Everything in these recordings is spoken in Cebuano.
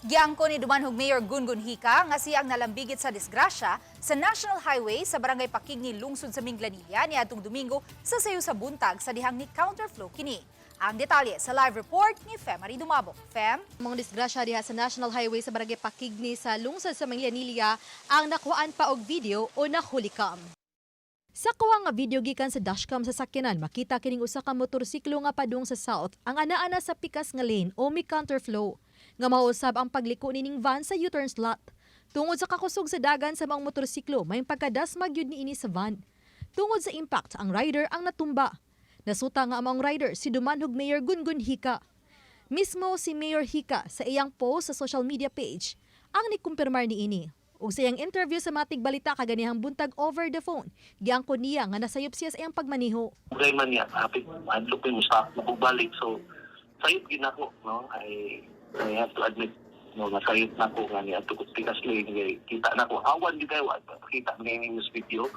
Giangko ni Dumanhog Mayor Gungun Hika nga siya ang nalambigit sa disgrasya sa National Highway sa Barangay Pakigni, lungsod sa Minglanilla niadtong Domingo sa sayo sa buntag sa dihang ni counterflow kini. Ang detalye sa live report ni Femary Dumabo. Fem? Mga disgrasya diha sa National Highway sa Barangay Pakigni sa lungsod sa Minglanilla ang nakuhaan pa og video o nahulikam. Sa kuha nga video gikan sa dashcam sa sakyanan, makita kining usa ka motorsiklo nga padung sa south ang ana-ana sa pikas nga lane o mi counterflow nga mausab ang pagliko nining van sa U-turn slot. Tungod sa kakusog sa dagan sa mga motorsiklo, may pagkadasmag gyud niini sa van. Tungod sa impact, ang rider ang natumba. Nasuta nga ang maong rider si Dumanhog Mayor Gungun Hika. Mismo si Mayor Hika sa iyang post sa social media page ang nikumpirmar niini. Ug sa iyang interview sa Matig Balita kaganihang buntag over the phone, giangko niya nga nasayop siya sa iyang pagmaniho. Ugay man niya, hapit, adlok ko yung sa balik. So, sayop gid nako, no? I have to admit, no, nasayop nako nga niya. Ato ko pikas lane, kay kita nako, awan gid kayo, kita nga yung news video,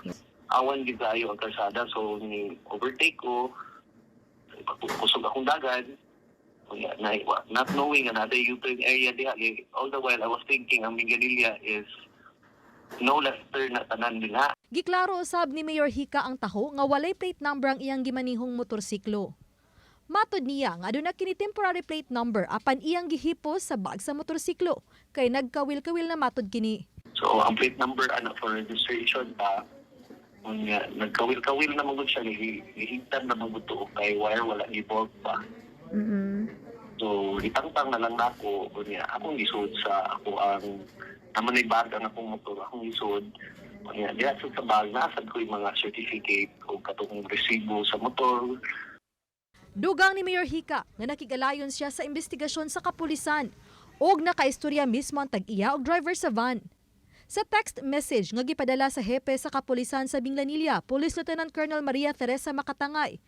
awan gid kayo ang kalsada. So, ni overtake ko, kusog akong dagan, unya, na, not knowing another U-turn area diha. Kay all the while, I was thinking ang Minglanilla is no left turn na tanan dinha. Giklaro usab ni Mayor Hika ang taho nga walay plate number ang iyang gimanihong motorsiklo. Matod niya nga aduna kini temporary plate number apan iyang gihipos sa bag sa motorsiklo kay nagkawil-kawil na matod kini. So, ang plate number ana for registration pa, unya, nagkawil-kawil na magud siya, gihigtan na magud to kay wire, wala ni bolt pa. So, itangtang na lang nako, unya, akong gisud sa ako ang naman ay bag ang akong motor, akong gisud. Unya, diha sa bag, nasad ko yung mga certificate o katong resibo sa motor. Dugang ni Mayor Hika nga nakigalayon siya sa investigasyon sa kapulisan og nakaistorya mismo ang tag-iya og driver sa van. Sa text message nga gipadala sa hepe sa kapulisan sa Minglanilla, Police Lieutenant Colonel Maria Teresa Makatangay,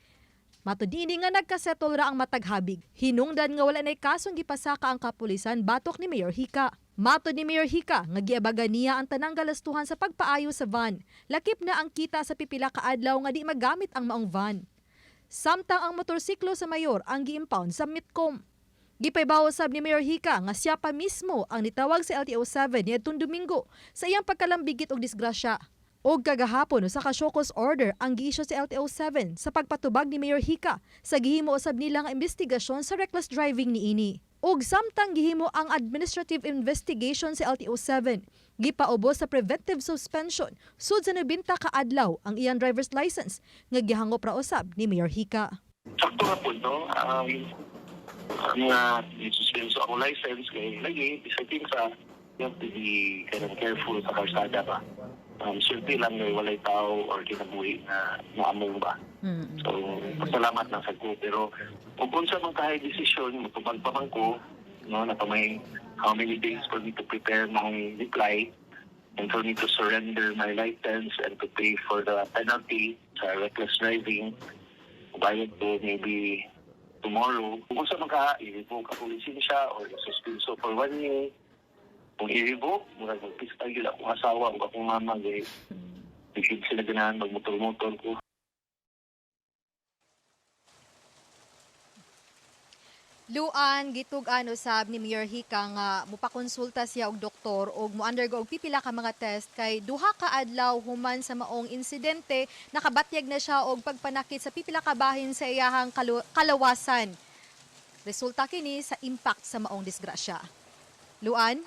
matod niini nga nagkasettle ra ang matag habig. Hinungdan nga wala nay kasong gipasaka ang kapulisan batok ni Mayor Hika. Matod ni Mayor Hika nga giabagan niya ang tanang galastuhan sa pagpaayo sa van. Lakip na ang kita sa pipila ka adlaw nga di magamit ang maong van. Samtang ang motorsiklo sa mayor ang giimpound sa Mitcom. Gipaybawo sab ni Mayor Hika nga siya pa mismo ang nitawag sa LTO 7 niadtong Domingo sa iyang pagkalambigit og disgrasya. Og kagahapon usa ka show cause order ang giisyu sa LTO 7 sa pagpatubag ni Mayor Hika sa gihimo usab nila nga investigasyon sa reckless driving niini. Og samtang gihimo ang administrative investigation sa LTO 7, gipaubos sa preventive suspension sud sa 90 ka adlaw ang iyang driver's license nga gihangop ra usab ni Mayor Hika. Sakto ra po, no? Ang nga, suspenso akong license, kay lagi, bisag kinsa, you have to be kind of careful sa kalsada ba. Swerte lang ngay walay tao or kinabuhi na naamong ba. So, pasalamat lang sa ko. Pero, kung unsa man kahay desisyon, matubag pa man ko, no, na pa may how many days for me to prepare my reply and for me to surrender my license and to pay for the penalty sa reckless driving. Bayad ko maybe tomorrow. Kung unsa man ka, i-revoke akong lisensya or i-suspenso for one year. Kung i-revoke, murag magpista gyud akong asawa o akong mama kay di gyud sila ganahan magmotor-motor ko. Luan, gitug-an usab ni Mayor Hika nga mupakonsulta siya og doktor og mo-undergo og pipila ka mga test kay duha ka adlaw human sa maong insidente nakabatyag na siya og pagpanakit sa pipila ka bahin sa iyahang kalawasan. Resulta kini sa impact sa maong disgrasya. Luan?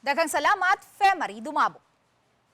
Daghang salamat, Femary Dumabo.